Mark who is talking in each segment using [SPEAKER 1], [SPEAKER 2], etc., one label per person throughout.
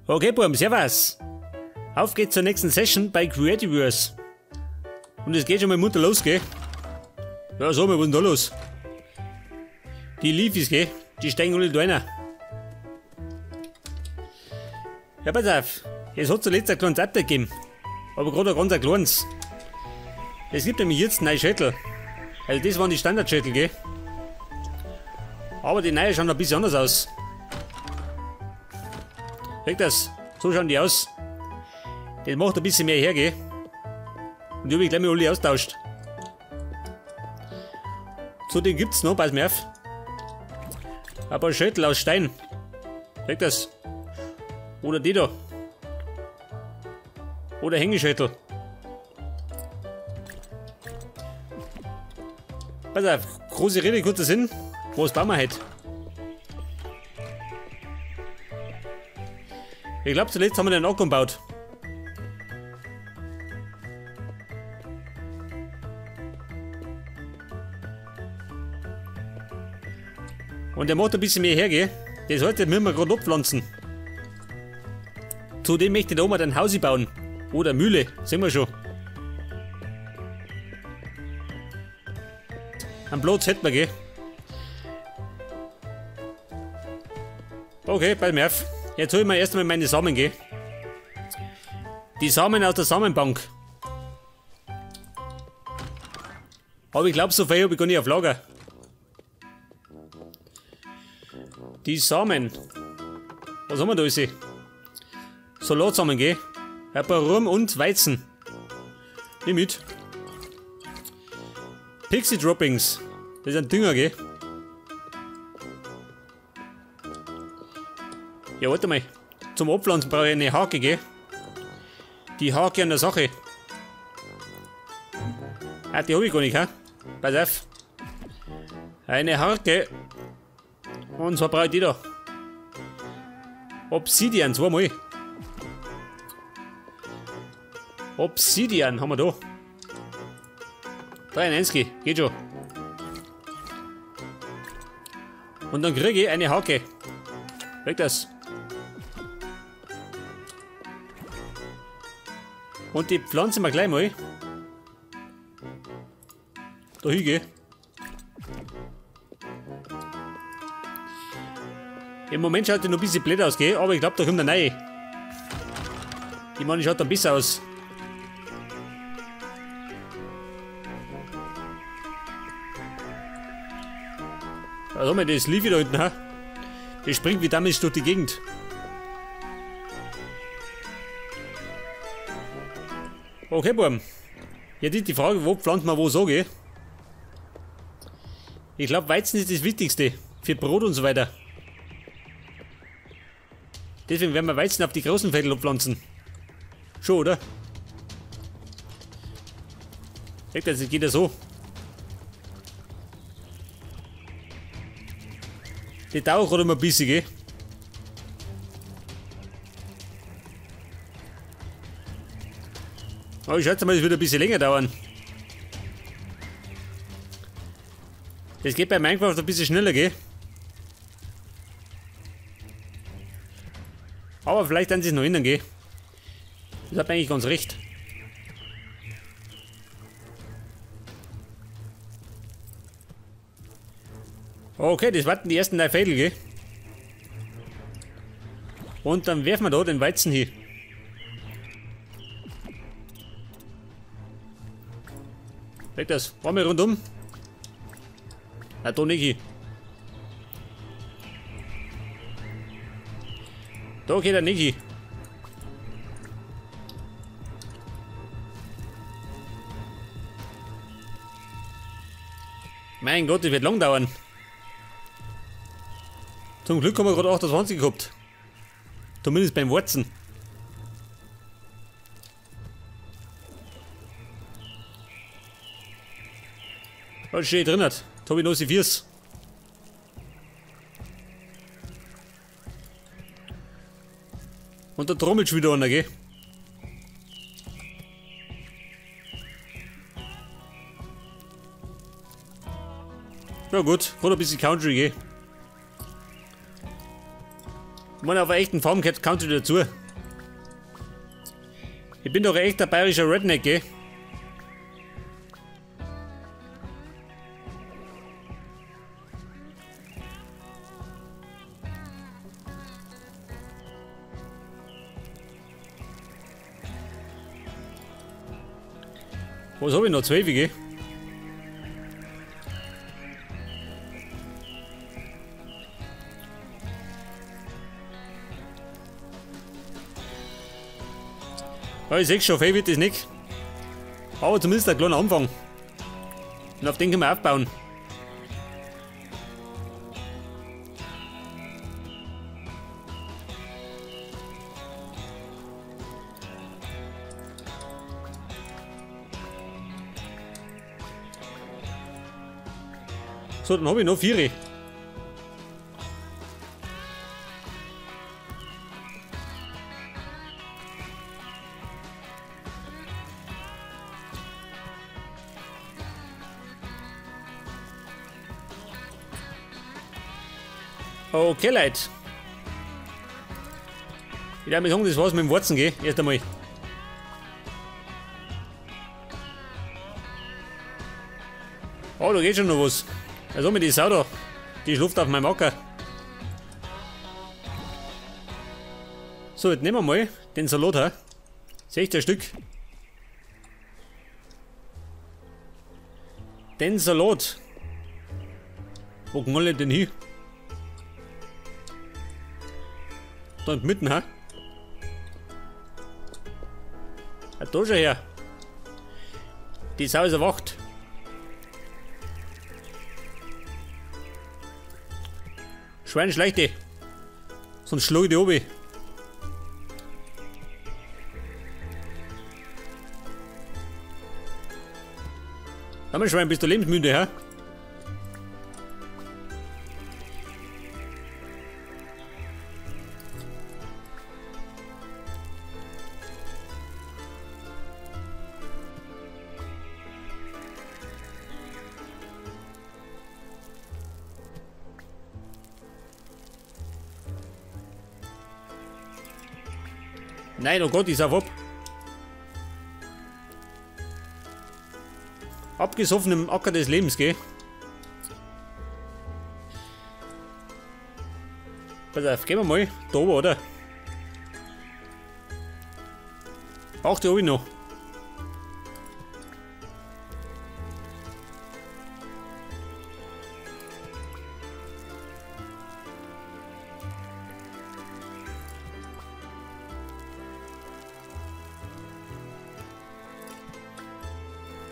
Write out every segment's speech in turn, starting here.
[SPEAKER 1] Okay, Buam, servus. Auf geht's zur nächsten Session bei Creativerse. Und es geht schon mal munter los, gell? Ja, so, was ist denn da los? Die Leafies, gell? Die steigen alle da rein. Ja, pass auf. Es hat zuletzt ein kleines Update gegeben. Aber gerade ein ganz ein kleines. Es gibt nämlich jetzt neue Schädel. Also das waren die Standardschädel, gell? Aber die neuen schauen ein bisschen anders aus. Seht das? So schauen die aus. Das macht ein bisschen mehr her, gell? Und die habe ich gleich mal alle austauscht. Zudem gibt's noch, pass mir auf, ein paar Schädel aus Stein. Seht das? Oder die da. Oder Hängeschädel. Pass auf, große Rede, kurzer Sinn. Was bauen wir heute? Ich glaube, zuletzt haben wir den Acker gebaut. Und der macht ein bisschen mehr her, gell? Das heute müssen wir gerade abpflanzen. Zudem möchte ich da oben ein Haus bauen. Oder Mühle, sehen wir schon. Einen Platz hätten wir, gell? Okay, bei mir auf. Jetzt hol ich mir erstmal meine Samen, gell? Die Samen aus der Samenbank. Aber ich glaube, so viel habe ich gar nicht auf Lager. Die Samen. Was haben wir da alles? Salatsamen, gell? Ein paar Rum und Weizen. Nimm mit. Pixie Droppings. Das ist ein Dünger, gell? Ja, warte mal. Zum Abpflanzen brauche ich eine Hake, gell? Die Hake an der Sache. Ah, die habe ich gar nicht, hä? Pass auf. Eine Hake. Und zwar brauche ich die da. Obsidian, zweimal. Obsidian haben wir da. 93, geht schon. Und dann kriege ich eine Hake. Weg das. Und die pflanzen wir gleich mal. Da hingehe. Im Moment schaut die noch ein bisschen blöd aus, gell? Aber ich glaube, da kommt eine neue. Die meine, schaut dann besser aus. Was haben wir das Leafy da hinten, ha? Das springt wie damals durch die Gegend. Okay, Buam. Jetzt ist die Frage, wo pflanzt man wo so, gell? Ich glaube, Weizen ist das Wichtigste. Für Brot und so weiter. Deswegen werden wir Weizen auf die großen Felder pflanzen. Schon, oder? Das geht ja so. Die dauert gerade immer ein bisschen, gell? Aber ich schätze mal, es wird ein bisschen länger dauern. Das geht bei Minecraft ein bisschen schneller, gell? Aber vielleicht dann sie es noch ändern, gell? Das hat mir eigentlich ganz recht. Okay, das warten die ersten 3 Fädel, gell? Und dann werfen wir da den Weizen hin. Weg das. Fahren wir rundum. Na, da nicht hin. Da geht er nicht hin. Mein Gott, das wird lang dauern. Zum Glück haben wir gerade 28 gehabt. Zumindest beim Warzen. Was steht drin hat? Tobi Nossi Viers. Und da trommelt schon wieder einer, gell? Ja gut, gerade ein bisschen Country, gell? Ich meine, auf einer echten Farm gehört Country dazu. Ich bin doch ein echter bayerischer Redneck, gell? Was habe ich noch? 12, gell? Ja, ich sehe schon, viel wird das nicht. Aber zumindest ein kleiner Anfang. Und auf den können wir aufbauen. So, dann habe ich noch 4. Okay, Leute. Ich würde sagen, das war's mit dem Warzen, gell? Erst einmal. Oh, da geht schon noch was. Also mit die Sau da. Die schläft auf meinem Acker. So, jetzt nehmen wir mal den Salat, ha? 16 Stück. Den Salat. Wo knall ich denn hin? Da mitten, ha? Ja, da schon her. Die Sau ist erwacht. Schwein schleicht die. Sonst schlag ich die oben. Mein Schwein, bist du lebensmüde, hä? Nein, oh Gott, ich sauf ab. Abgesoffen im Acker des Lebens, gell? Pass auf, gehen wir mal da oben, oder? Auch die hab ich noch.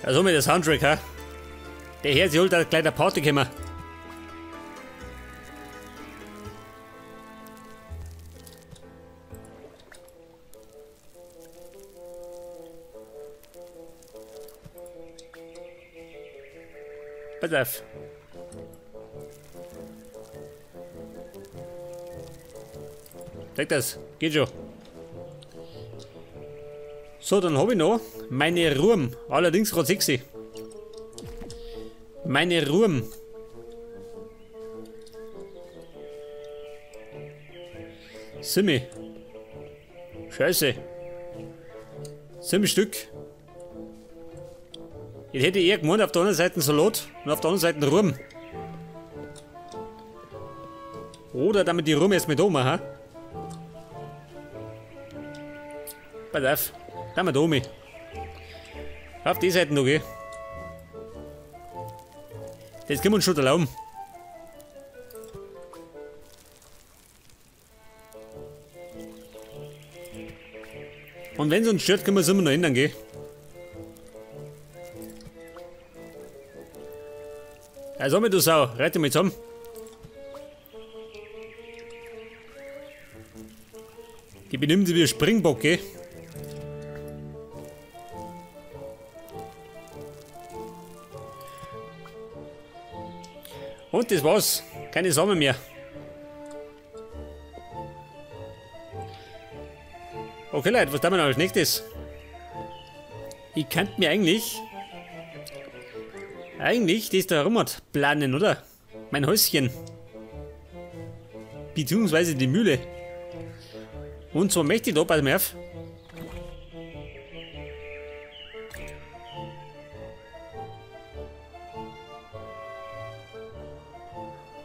[SPEAKER 1] Also mit der Soundtrack, ha? Der Herr, sie holt da gleich der Party kommen. Pass auf. Zeig das, geht schon. So, dann habe ich noch meine Ruhm. Allerdings gerade 6. Meine Ruhm. Simmi. Scheiße. 7 Stück. Ich hätte eher gemeint, auf der anderen Seite Salat und auf der anderen Seite Ruhm. Oder damit die Ruhm erst mit oben, ha? Pass auf. Da wir da oben. Auf die Seite noch, gell? Das können wir uns schon erlauben. Und wenn es uns stört, können wir es immer noch ändern, gell? Also, du Sau, reite mal zusammen. Die benimmt sich wie ein Springbock, gell? Und das war's. Keine Samen mehr. Okay, Leute, was tun wir noch als nächstes? Ich könnte mir eigentlich das da herum hat planen, oder? Mein Häuschen. Beziehungsweise die Mühle. Und zwar möchte ich da, pass mal auf.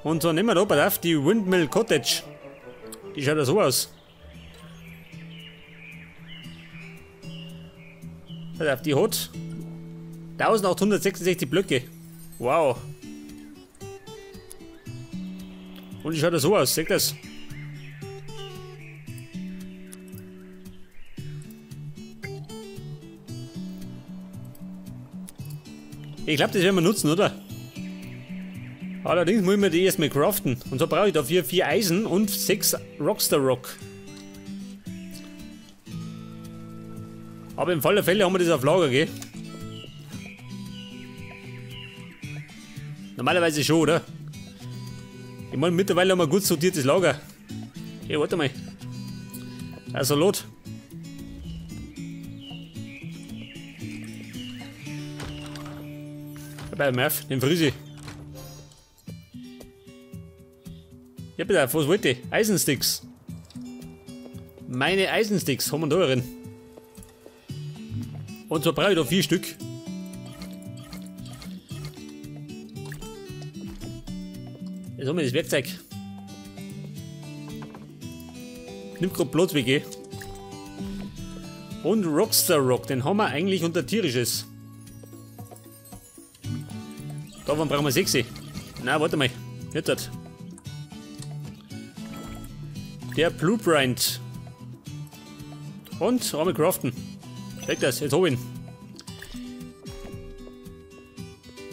[SPEAKER 1] Und zwar nehmen wir da, pass auf, die Windmill Cottage. Die schaut ja so aus. Pass auf, die hat 1866 Blöcke. Wow. Und die schaut ja so aus, seht das? Ich glaube, das werden wir nutzen, oder? Allerdings muss ich mir die erstmal craften. Und so brauche ich dafür 4 Eisen und 6 Rockstar Rock. Aber im Fall der Fälle haben wir das auf Lager, gell? Normalerweise schon, oder? Ich meine, mittlerweile haben wir ein gut sortiertes Lager. Hey, warte mal. Also, Lot. Bei auf, den Frisi. Ja, bitte, was wollte ich? Eisensticks. Meine Eisensticks haben wir da drin. Und zwar brauche ich da 4 Stück. Jetzt haben wir das Werkzeug. Nimmt grad Platz weg, eh. Und Rockstar Rock, den haben wir eigentlich unter tierisches. Davon brauchen wir 6. Na, warte mal. Jetzt hat. Der Blueprint. Und einmal craften. Check das, jetzt hab ich ihn.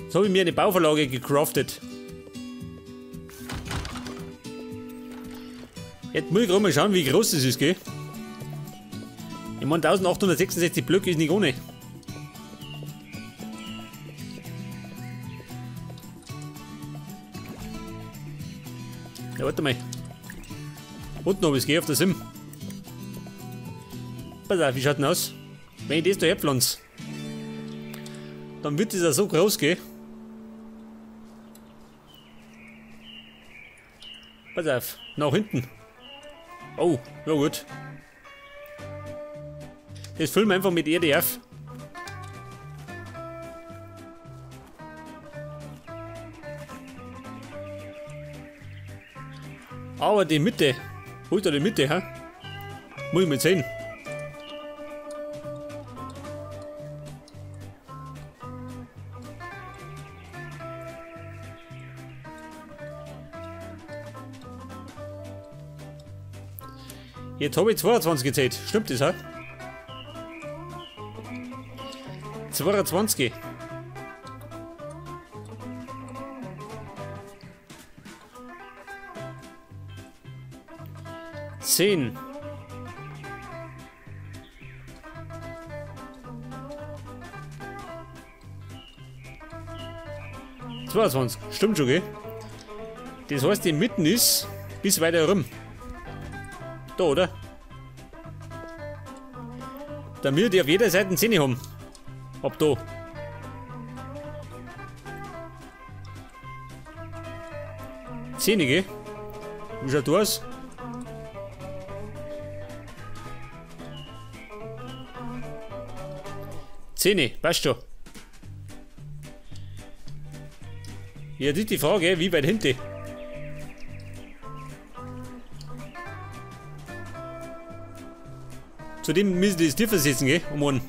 [SPEAKER 1] Jetzt hab ich mir eine Bauvorlage gecraftet. Jetzt muss ich gerade mal schauen, wie groß das ist, gell? Ich meine, 1866 Blöcke ist nicht ohne. Ja, warte mal. Unten habe ich es, gell, auf der Sim. Pass auf, wie schaut denn aus? Wenn ich das da herpflanze, dann wird das ja so groß, gell? Pass auf, nach hinten. Oh, ja gut. Das füllen wir einfach mit Erde auf. Aber die Mitte, wo ist da die Mitte, hä? Muss ich mal sehen. Jetzt habe ich 22 gezählt. Stimmt das, hä? 22. 10. 22. Stimmt schon, gell? Das heißt, die Mitten ist bis weiter rum. Da, oder? Damit die auf jeder Seite 10 haben. Ab da. 10, gell? Wie schaut das aus? 10, passt schon. Jetzt ist die Frage, wie weit hinten? Zudem müssen die das tiefer setzen, gell? Um einen.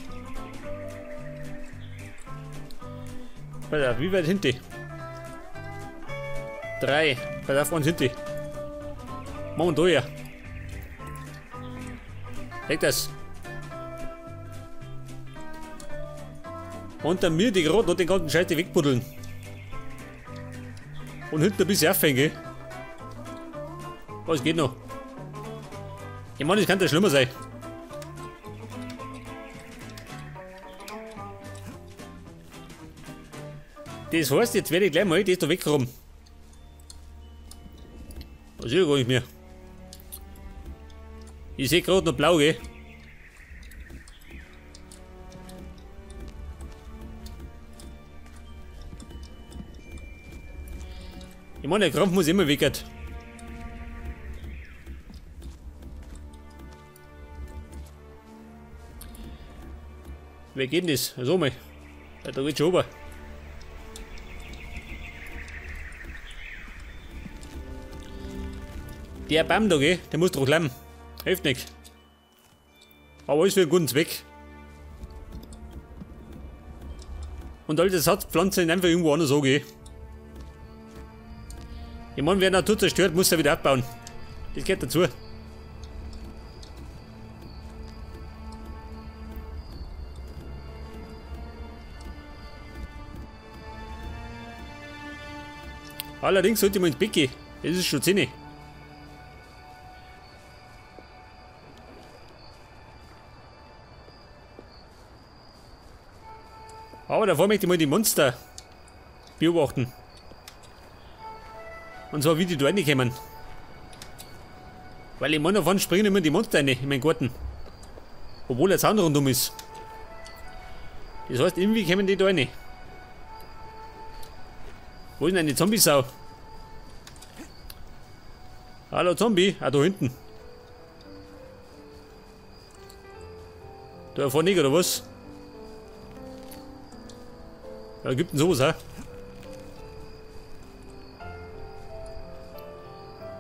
[SPEAKER 1] Pass auf, wie weit hinten? 3. Pass auf, eins hinten. Machen wir da her. Leg das. Und dann mir die gerade noch den ganzen Scheiß wegbuddeln. Und hinten ein bisschen aufhängen, gell? Was geht noch? Ich meine, das kann ja schlimmer sein. Das heißt, jetzt werde ich gleich mal das da weggraben. Das ist ja gar nicht mehr. Ich sehe gerade noch blau, gell? Ich meine, der Krampf muss immer weg. Wie geht denn das? So mal. Ja, da geht's schon runter. Der Baum da, gell? Der muss doch klemmen. Hilft nicht. Aber alles für einen guten Zweck. Und all das Satzpflanzen einfach irgendwo anders so, gell? Ich meine, wer Natur zerstört, muss er wieder abbauen. Das gehört dazu. Allerdings sollte ich mal ins Bett gehen. Das ist schon 10. Aber davor möchte ich mal die Monster beobachten. Und zwar wie die da reinkommen. Weil ich meine, davon springen immer die Monster rein in meinen Garten. Obwohl der Zaun rundum ist. Das heißt, irgendwie kommen die da rein. Wo ist denn eine Zombie-Sau? Hallo Zombie. Ah, da hinten. Da vorne nicht, oder was? Ja, gibt denn sowas, hä?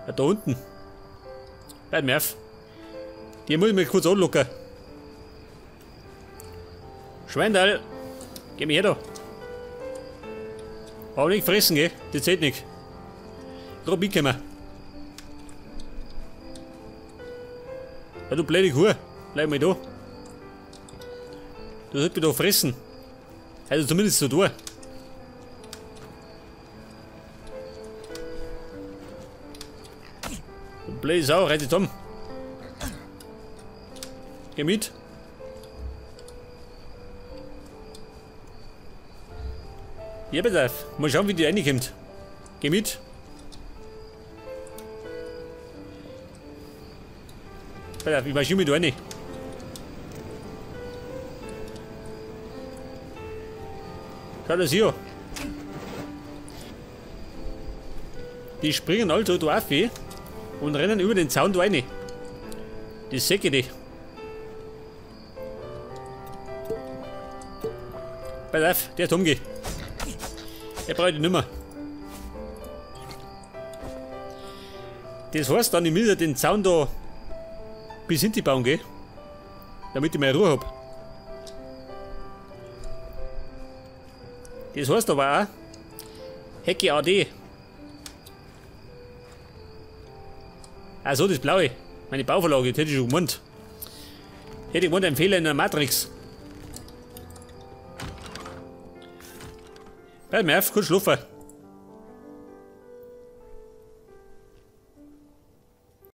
[SPEAKER 1] Ja, da unten. Bleib mir auf. Die muss ich mir kurz anlocken. Schweindal. Geh mir her da. Aber nicht fressen, gell? Das zählt nicht. Gerade mitkommen. Ja, du blöde Kuh. Bleib mal da. Du sollst mich doch fressen. Also zumindest so da. Du blöde Sau, reiß dich zusammen. Geh mit. Ja, bitte. Mal schauen, wie die reinkommt. Geh mit. Pass auf, ich marschiere mich da rein. Schau das hier. Die springen alle so da auf und rennen über den Zaun da rein. Das sehe ich. Pass auf, der ist umgeht. Der braucht ich nicht mehr. Das heißt dann, ich muss ja den Zaun da bis hinten bauen, gell? Damit ich meine Ruhe hab. Das heißt aber auch Hecke AD. Also das Blaue. Meine Bauvorlage, das hätte ich schon gemeint. Hätte ich gemeint, ein Fehler in der Matrix. Bleib mir auf, kurz schlafen.